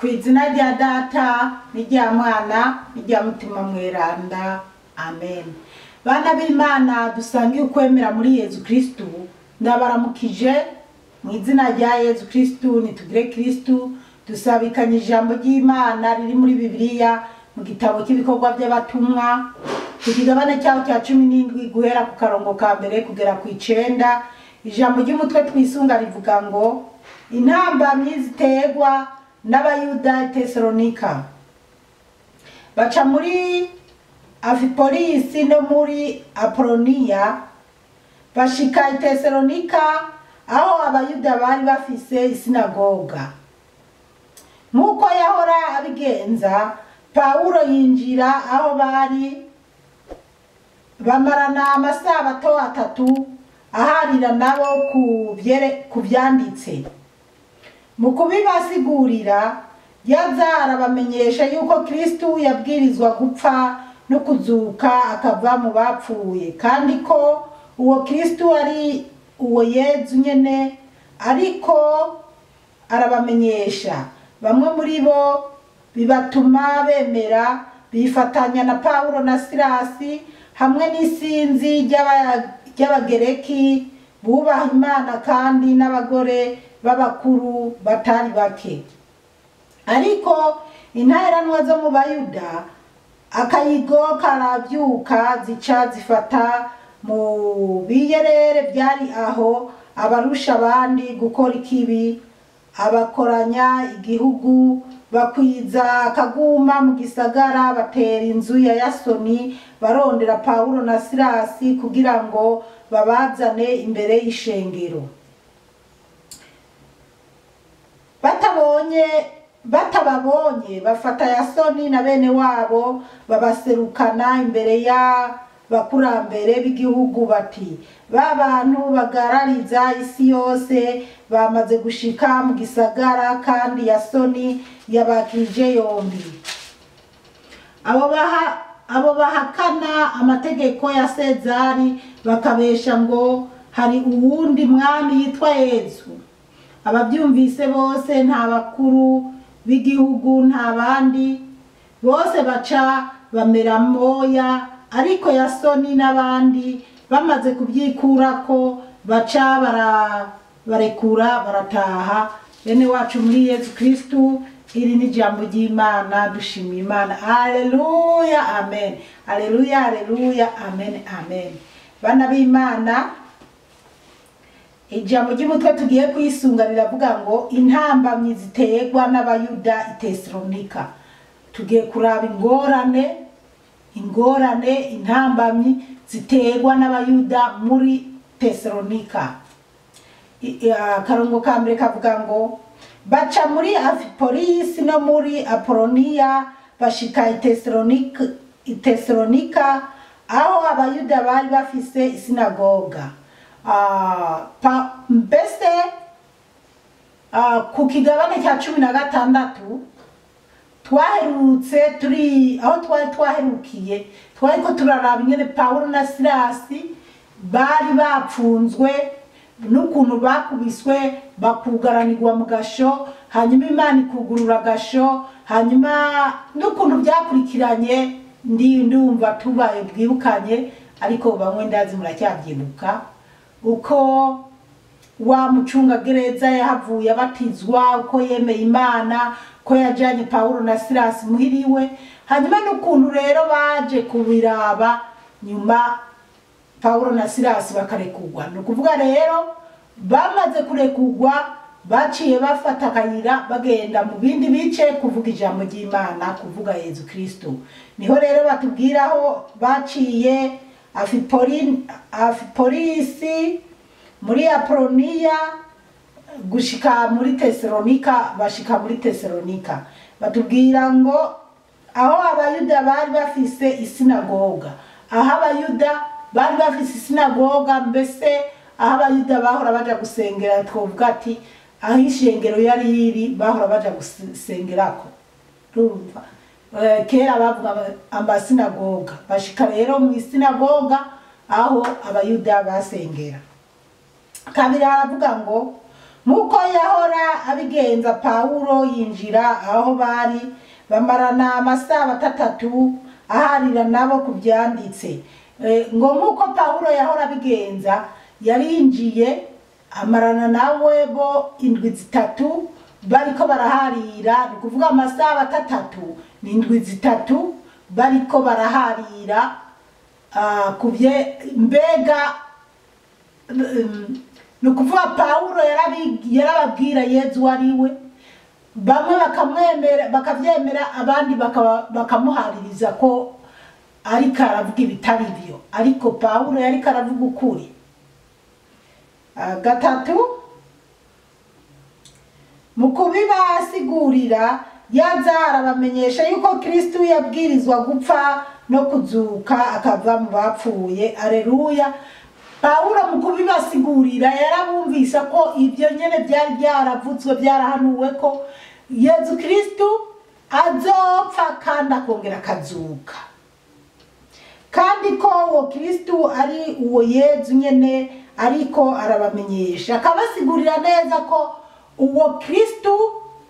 Ku izina rya Data n'irya Mwana n'irya Mutima Mweranda, amen. Bana b'Imana dusangiye ukwemera muri Yezu Kristu, ndabaramukije mu izina rya Yezu Kristu. Nitugire Kristu. Dusabikanye ijambo ry'Imana riri muri Bibiliya mu gitabo cy'ibikorwa by'abatumwa, ku kigabane cyaho cya 17, guhera ku karongo ka mbere kugera ku 9. Ijambo ry'umutwe twisunga rivuga ngo: intambamyi ziterwa n'Abayuda i Tesalonika. Baca muri Afipolisi no muri Apoloniya, bashika i Tesalonika, aho Abayuda bari bafise isinagoga. Nk'uko yahora abigenza, Pawulo yinjira aho bari, bamarana amasabato 3 aharira nabo ku vyanditse. Mu kubibasigurira, yaza arabamenyesha yuko Kristu yabwirizwa gupfa no kuzuka akava mu bapfuye, kandi ko uwo Kristu ari uwo Yezu nyene ariko arabamenyesha. Bamwe muri bo bibatuma bemera, bifatanya na Pawulo na Silasi hamwe n'isinzi ry'Abagereki bubaha Imana, kandi n'abagore b'abakuru batari bake. Ariko intaheranwa zo mu Bayuda, akayigo karabyuka, zica zifata mu biyerere byari aho abarusha abandi gukora ikibi, abakoranya igihugu, bakwiza akaguma mu gisagara, batera inzu ya Yasoni, barondera Pawulo na Silasi kugira ngo babazane imbere y'ishengero. Batababonye, bafata Yasoni na bene wabo, babaserukana imbere ya bakurambere b'igihugu, bati: ba bantu bagarariza isi yose bamaze gushika mu gisagara, kandi Yasoni yabakirije yombi. Abo bahakana amategeko ya Sezari, bakabesha ngo hari uwundi mwami yitwa Yezu. Ababyumvise bose, nta bakuru b'igihugu nta bandi, bose baca bamera moya. Ariko Yasoni n'abandi bamaze kubyikurako, baca barekura barataha. Bene wacu muri Yezu Kristu, iri ni ijambo ry'Imana. Dushimiye Imana. Haleluya, amen. Haleluya, haleluya, amen, amen. Bana b'Imana, ijambo ry'umutwe tugiye kwisunga riravuga ngo: intambamyi ziterwa n'Abayuda i Tesalonika. Tugiye kuraba ingorane, intambamyi ziterwa n'Abayuda muri Tesalonika. Akarongo ka mbere kavuga ngo: baca muri Afipolisi no muri Apoloniya, bashika i Tesalonika, aho Abayuda bari bafise isinagoga. Mbese ku kigabane cya 16 twaherutse turi aho twari twaherukiye, twariko turaraba ingene Pawulo na Silasi bari bapfunzwe n'ukuntu bakubiswe, bakugaranirwa mu gasho, hanyuma Imana ikugurura agasho, hanyuma n'ukuntu byakurikiranye. Ndumva tubaye bwibukanye, ariko bamwe ndazi muracyabyibuka uko wa mucungagereza yahavuye abatizwa, uko yemeye Imana, ko yajanye Pawulo na Silasi muhiriwe, hanyuma n'ukuntu rero baje kubiraba nyuma Pawulo na Silasi bakarekugwa. Ni ukuvuga rero bamaze kurekugwa, baciye bafata akayira bagenda mu bindi bice kuvuga ijambo ry'Imana, kuvuga Yezu Kristo. Niho rero batubwiraho baciye Afipolisi, muri Apoloniya, gushika muri Tesalonika. Bashika muri Tesalonika, batubwira ngo aho Abayuda bari bafise isinagoga. Aho Abayuda bari bafise isinagoga, mbese aho Abayuda bahora baja gusengera, twovuga ati aho ishengero yari iri bahora baja gusengerako. Urumva kera bavuga amasinagoga. Bashika rero mu isinagoga aho Abayuda basengera. Kabiri, aravuga ngo: nk'uko yahora abigenza, abigenza, Pawulo yinjira aho bari, bamarana amasaha atatu aharira nabo ku byanditse. Ngo nk'uko Pawulo yahora abigenza, yarinjiye amarana nawe bo indwi 3 bariko baraharira. Ni kuvuga amasaha 3 ni indwi 3 bariko baraharira kubye. Mbega ni ukuvuga Pawulo yarababwira Yezu ari we, bamwe bakamwemera bakavyemera, abandi bakamuhaririza ko ariko aravuga ibitari byo, ariko Pawulo yariko aravuga ukuri. 3, mu kubibasigurira yaza arabamenyesha yuko Kristo yabwirizwa gupfa no kuzuka akava mu bapfuye. Aleluya. Pawulo mu kubibasigurira yarabumvisa ko ibyo nyene byari byaravutswe, byarahanuwe ko Yezu Kristo azopfa kandi akongera akazuka, kandi ko uwo Kristo ari uwo Yezu nyene. Ariko arabamenyesha akabasigurira neza ko uwo Kristo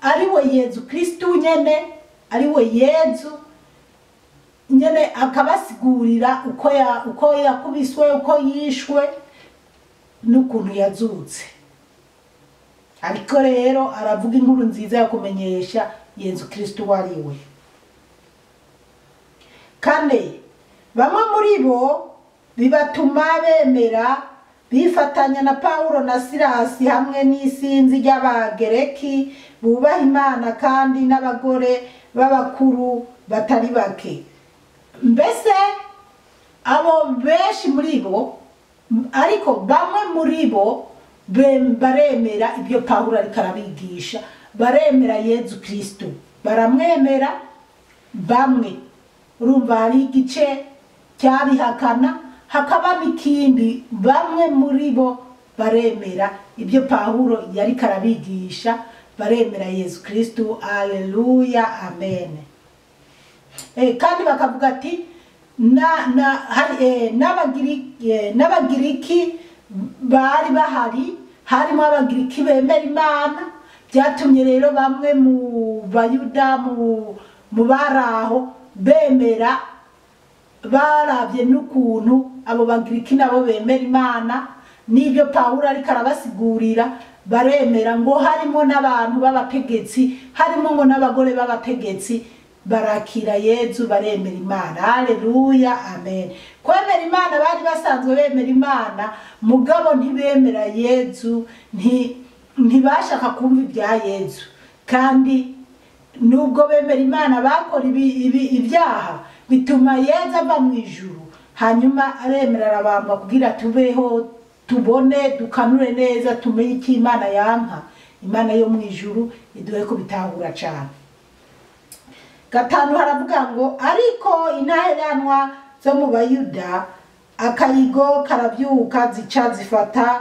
ari we Yezu Kristo nyene, ari we Yezu nyene, akabasigurira uko yakubiswe, uko yishwe n'ukuntu yazutse. Ariko rero aravuga inkuru nziza yo kumenyesha Yezu Kristo wari we. 4, bamwe muri bo bibatuma bemera, bifatanya na Pawulo na Silasi hamwe n'isinzi ry'Abagereki bubaha Imana, kandi n'abagore b'abakuru batari bake. Mbese abo benshi muri bo, ariko bamwe muri bo baremera ibyo Pawulo ariko arabigisha, baremera Yezu Kristo, baramwemera bamwe. Urumva hari igice cyabihakana, hakaba n'ikindi, bamwe muri bo baremera ibyo Pawulo yariko arabigisha, baremera Yezu Kristo. Aleluya, amen. Kandi bakavuga ati n'Abagiriki bari bahari, harimo Abagiriki bemera Imana. Byatumye rero bamwe mu Bayuda mu baraho bemera, barabye n'ukuntu abo Bagiriki nabo bemera Imana n'ibyo Pawulo ariko arabasigurira, baremera. Ngo harimo n'abantu b'abategetsi, harimo ngo n'abagore b'abategetsi, barakira Yezu, baremera Imana. Haleluya, amen. Kwemera Imana, bari basanzwe bemera Imana, mugabo ntibemera Yezu, ntibashaka kumva ibya Yezu. Kandi nubwo bemera Imana bakora ibyaha bituma Yezu ava mu ijuru, hanyuma aremera arabamba kugira tubeho, tubone, dukanure neza, tumenye icyo Imana yanka. Imana yo mu ijuru iduhe kubitahura cyane. 5, haravuga ngo ariko intaheranwa zo mu Bayuda akayigo karabyuka, zica zifata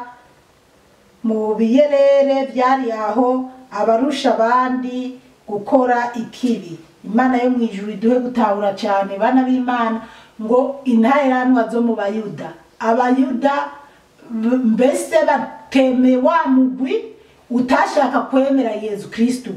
mu biyerere byari aho abarusha abandi gukora ikibi. Imana yo mu ijuru iduhe gutahura cyane, bana b'Imana. Ngo intaheranwa zo mu Bayuda, Abayuda mbese bateme wa mugwi utashaka kwemera Yezu Kristo,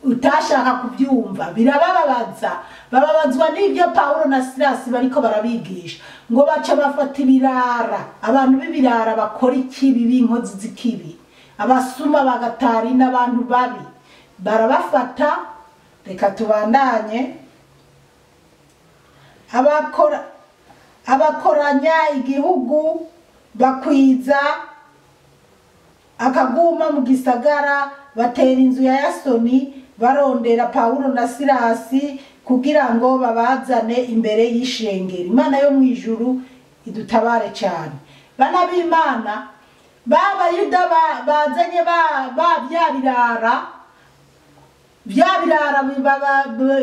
utashaka kubyumva, birabababaza, bababazwa n'ibyo Pawulo na Silasi bariko barabigisha. Ngo baca bafata ibirara, abantu b'ibirara bakora ikibi, b'inkozi z'ikibi, abasuma bagatari n'abantu babi, barabafata. Reka tubandanye. Abakoranya igihugu bakwiza akaguma mu gisagara, batera inzu ya Yasoni, barondera Pawulo na Silasi kugira ngo babazane imbere y'ishengero. Imana yo mu ijuru idutabare cyane. Bana b'Imana, b'Abayuda bazanye ba birara, bya birara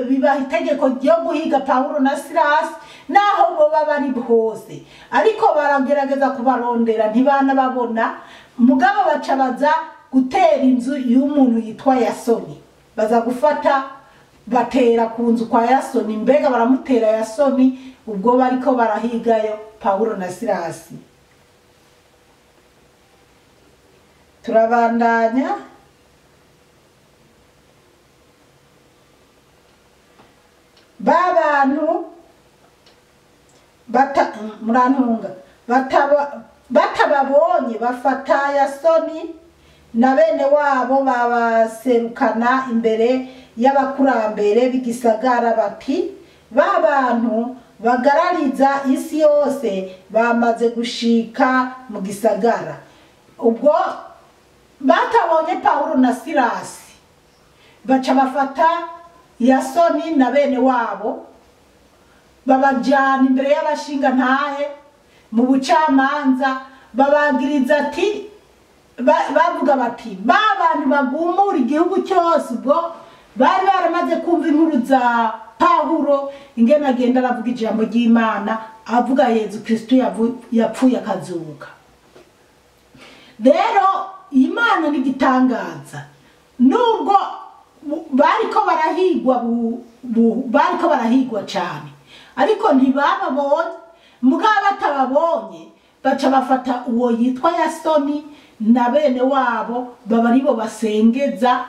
bibaha itegeko ryo guhiga Pawulo na Silasi naho bo baba bari hose, ariko baragerageza kubarondera ntibanababona. Mugabo baca baza gutera inzu y'umuntu yitwa Yasoni, baza gufata batera ku nzu kwa Yasoni. Mbega baramutera Yasoni ubwo bariko barahigayo Pawulo na Silasi. Turabandanya. Ba bantu murantunga batababonye bafata Yasoni na bene wabo babaserukana imbere y'abakurambere b'igisagara bati ba bantu bagarariza isi yose bamaze gushika mu gisagara. Ubwo batabonye Pawulo na Silasi baca bafata Yasoni na bene wabo babajyana imbere y'abashingantahe mu bucamanza, babagiriza ati bavuga bati ba bantu bagumura igihugu cyose. Ubwo bari baramaze kumva inkuru za Pawulo ingene agenda aravuga ijambo ry'Imana, avuga Yezu Kristo yapfuye akazuka. Rero Imana ni igitangaza, nubwo bariko barahigwa bariko barahigwa cyane, ariko ntibababonye. Mugabo batababonye baca bafata uwo yitwa Yasoni na bene wabo baba aribo basengeza,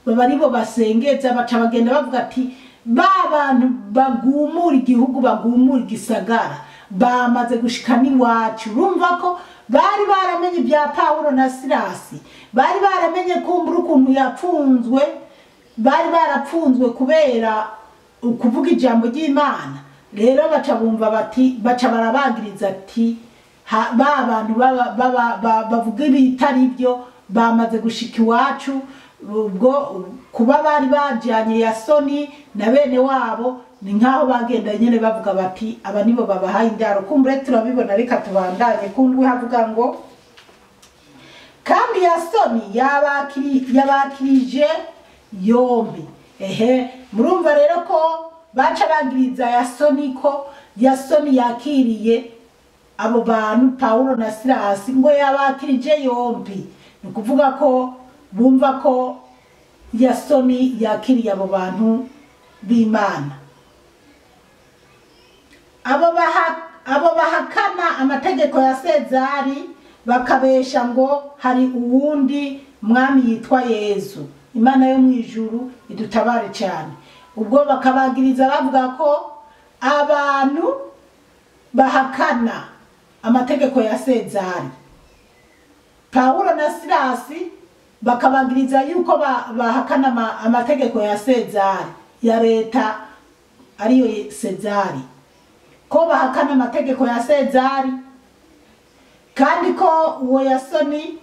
baca bagenda bavuga ati ba bantu bagumura igihugu, bagumura igisagara, bamaze gushika n'iwacu. Urumva ko bari baramenye ibya Pawulo na Silasi, bari baramenye kumbura ukuntu yapfunzwe, bari barapfunzwe kubera ukuvuga ijambo ry'Imana. Rero baca bumva bati, baca barabagiriza ati ba bantu bavuga ibitari byo bamaze gushika iwacu. Ubwo kuba bari bajyanye Yasoni na bene wabo ni nkaho bagenda nyene bavuga bati aba nibo babahaye indaro. Kumbure turabibona, reka tubandanye. Kundwi havuga ngo kandi Yasoni yabakirije yombi. Ehe, murumva rero ko baca bagiriza Yasoni ko Yasoni yakiriye abo bantu Pawulo na Silasi, ngo yabakirije yombi. Ni ukuvuga ko bumva ko Yasoni yakiriye abo bantu b'Imana. Abo bahakana amategeko ya Sezari bakabesha ngo hari uwundi mwami yitwa Yezu. Imana yo mu ijuru idutabare cyane. Ubwo bakabagiriza bavuga ko abantu bahakana amategeko ya Sezari, Pawulo na Silasi bakabagiriza yuko bahakana amategeko ya Sezari, ya leta ariyo Sezari, ko bahakana amategeko ya Sezari, kandi ko uwo Yasoni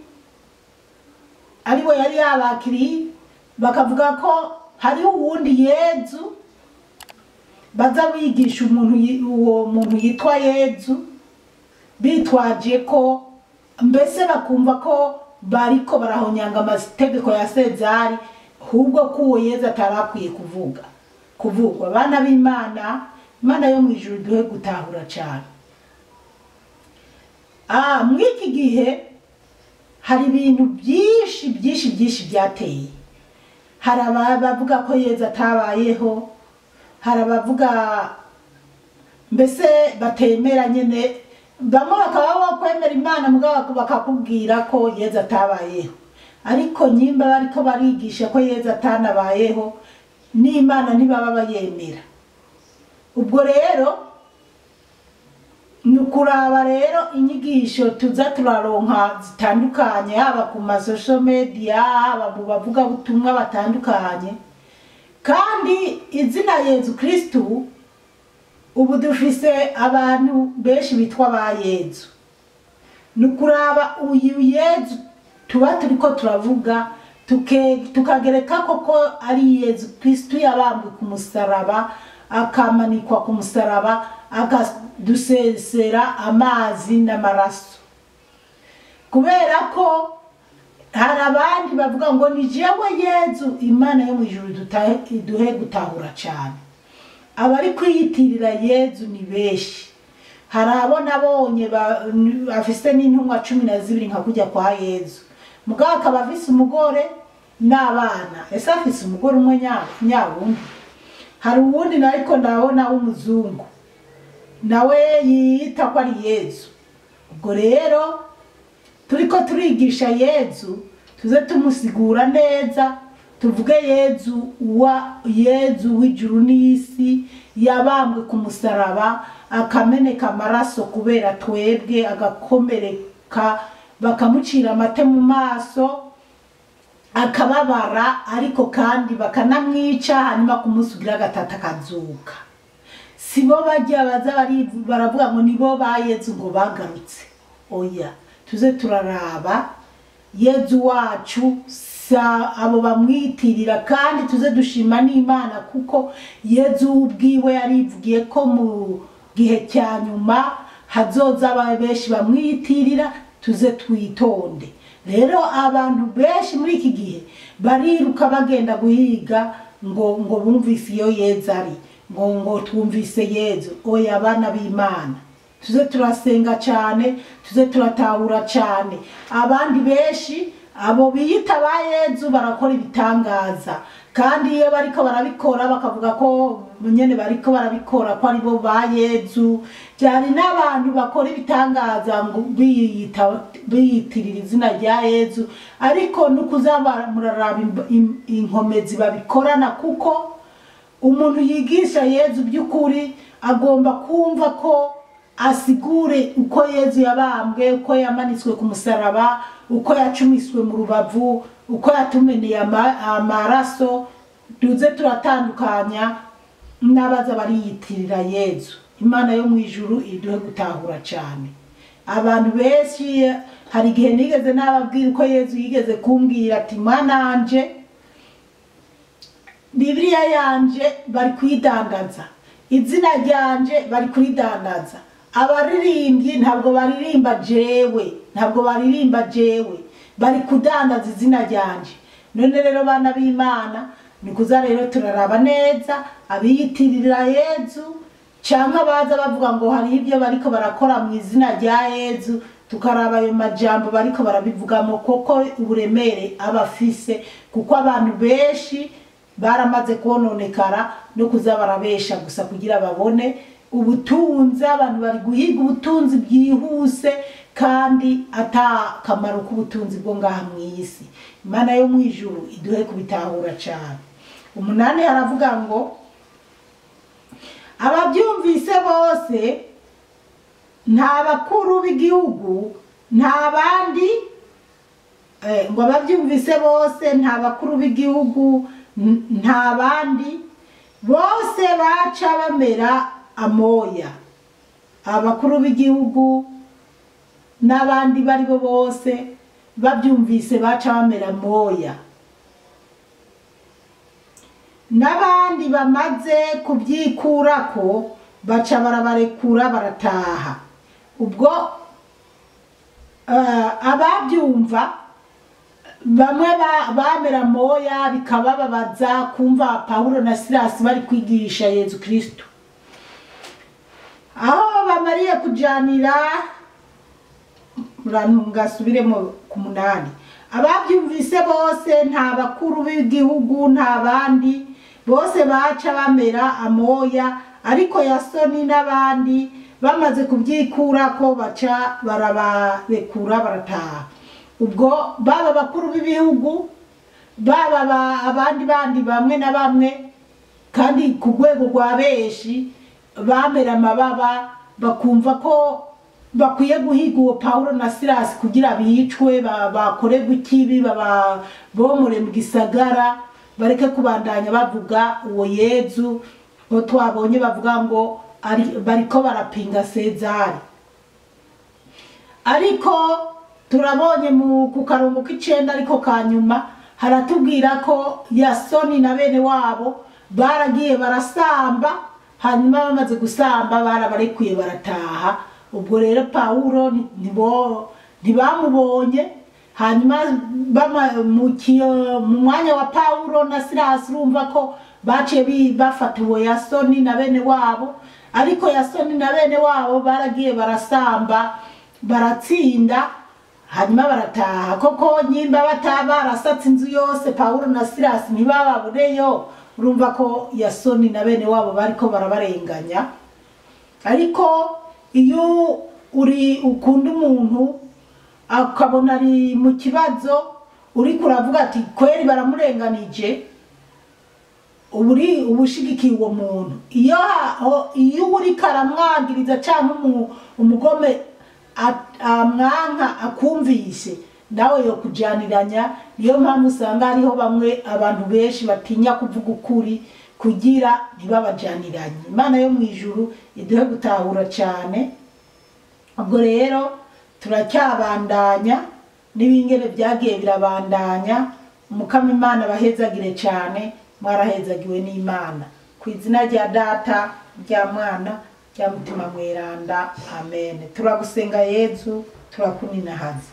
ariwe yari yabakiriye. Bakavuga ko hariho uwundi Yezu baza bigisha umuntu, uwo muntu yitwa Yezu, bitwaje ko mbese bakumva ko bariko barahonyanga amategeko ya Sezari, ahubwo ko uwo Yezu atarakwiye kuvugwa. Bana b'Imana, Imana yo mu ijuru duhe gutahura cyane. Mw'iki gihe hari ibintu byinshi byinshi byinshi byateye. Hari abavuga ko Yezu atabayeho, hari abavuga mbese batemera nyene, bamwe bakaba bakwemera Imana mugabo bakakubwira ko Yezu atabayeho. Ariko nyimba bariko barigisha ko Yezu atanabayeho, n'Imana ntibaba bayemera. Ubwo rero ni ukuraba rero inyigisho tuza turaronka zitandukanye, haba ku ma social media, haba mu bavugabutumwa batandukanye. Kandi izina Yezu Kristu ubu dufise abantu benshi bitwa ba Yezu. Ni ukuraba uyu Yezu tuba turiko turavuga, tukagereka koko ari Yezu Kristu yabambwe ku musaraba, akamanikwa ku musaraba, akadusesera amazi n'amaraso. Kubera ko hari abandi bavuga ngo ni jewe Yezu, Imana yo mu ijuru iduhe gutahura cyane. Abari kwiyitirira Yezu ni benshi. Hari abo nabonye bafise n'intumwa 12 nka kujya kwa Yezu, mugabo akaba afise umugore n'abana. Ese afise umugore umwe nyawundi? Hari uwundi ariko ndabona w'umuzungu nawe yiyita ko ari Yezu. Ubwo rero turiko turigisha Yezu, tuze tumusigura neza. Tuvuge Yezu wa Yezu w'ijuru n'isi, yabambwe ku musaraba akameneka amaraso kubera twebwe, agakomereka bakamucira amate mu maso akababara, ariko kandi bakanamwica, hanyuma ku munsi ugira gatatu akazuka. Sibo bajya baza baravuga ngo nibo ba Yezu ngo bagarutse. Oya, tuze turaraba Yezu wacu sa abo bamwitirira, kandi tuze dushima n'Imana kuko Yezu ubwiwe yarivugiye ko mu gihe cya nyuma hazoza benshi bamwitirira. Tuze twitonde rero. Abantu benshi muri iki gihe bariruka bagenda guhiga ngo bumvise iyo Yezu ari, ngo twumvise Yezu. Oya, abana b'Imana, tuze turasenga cyane, tuze turatahura cyane. Abandi benshi abo biyita ba Yezu barakora ibitangaza, kandi iyo bariko barabikora bakavuga ko nyene bariko barabikora ko aribo ba Yezu. Byari n'abantu bakora ibitangaza ngo biyitirira izina rya Yezu, ariko nukuza muraraba inkomezi babikorana, kuko umuntu yigisha Yezu by'ukuri agomba kumva ko asigure uko Yezu yabambwe, uko yamanitswe ku musaraba, uko yacumiswe mu rubavu, uko yatumeneye amaraso. Duze turatandukanya n'abaza bariyitirira Yezu. Imana yo mu ijuru iduhe gutahura cyane. Abantu benshi hari igihe nigeze nababwira uko Yezu yigeze kumbwira ati mwananje, Bibiliya yanje bari kuyidandaza, izina ryanje bari kuridandaza, abaririmbyi ntabwo baririmba jewe, ntabwo baririmba jewe, bari kudandaza izina ryanje. None rero bana b'Imana, nikuza rero turaraba neza abiyitirira Yezu cyangwa baza bavuga ngo hari ibyo bariko barakora mu izina rya Yezu, tukaraba ayo majambo bariko barabivugamo koko uburemere abafise, kuko abantu benshi baramaze kononekara no kuza barabesha gusa kugira babone ubutunzi. Abantu bari guhiga ubutunzi bwihuse kandi ata kamaro k'ubutunzi bwo ngaha mu isi. Imana yo mu ijuru iduhe kubitahura cyane. 8 haravuga ngo ababyumvise bose, nta bakuru b'igihugu nta bandi, ngo ababyumvise bose nta bakuru b'igihugu nta bandi, bose baca bamera amoya. Abakuru b'igihugu n'abandi bari bo bose babyumvise baca bamera amoya. N'abandi bamaze kubyikurako baca barabarekura barataha. Ubwo ababyumva bamwe bamera moya, bikabababaza kumva Paulo na Silas bari kwigisha Yezu Kristo. Aho bamariye kujanira, murantungasubiremo ku 8. Ababyumvise bose nta bakuru b'igihugu nta bandi, bose baca bamera amoya, ariko Yasoni n'abandi bamaze kubyikurako baca barabarekura barataha. Ubwo baba bakuru b'ibihugu, baba abandi bandi bamwe na bamwe, kandi ku rwego rwa benshi bamera amababa, bakumva ko bakwiye guhiga uwo Paulo na Silas kugira bicwe, bakorerwe ikibi, babomore mu gisagara, bareke kubandanya bavuga uwo Yezu ngo twabonye bavuga ngo bariko barapinga Sezari. Ariko turabonye ku karongo k'icenda ariko kanyuma haratubwira ko Yasoni na bene wabo baragiye barasamba, hanyuma bamaze gusamba barabarekuye barataha. Ubwo rero Paulo ntibamubonye, hanyuma mu mwanya wa Paulo na Silas urumva ko baciye bafata uwo Yasoni na bene wabo, ariko Yasoni na bene wabo baragiye barasamba baratsinda, hanyuma barataha. Koko nyimba barasatse inzu yose Paulo na Silas ntibababureyo, urumva ko Yasoni na bene wabo bariko barabarenganya. Ariko iyo uri ukunda umuntu akabona ari mu kibazo, Uriko uravuga ati kweri baramurenganije, uburi ubushigikiye uwo muntu. Iyo iyo uriko aramwangiriza cyangwa umugome amwanka akumvise, nawe yo kujaniranya. Niyo mpamvu usanga hariho bamwe, abantu benshi batinya kuvuga ukuri kugira ntibabajaniranye. Imana yo mu ijuru iduhe gutahura cyane. Ubwo rero turacyabandanya n'ibingene byagiye birabandanya. Umukama Imana abahezagire cyane, mwarahezagiwe n'Imana. Ku izina rya Data, rya Mwana, rya Mutima Mweranda, amen. Turagusenga Yezu, turakuninahaza.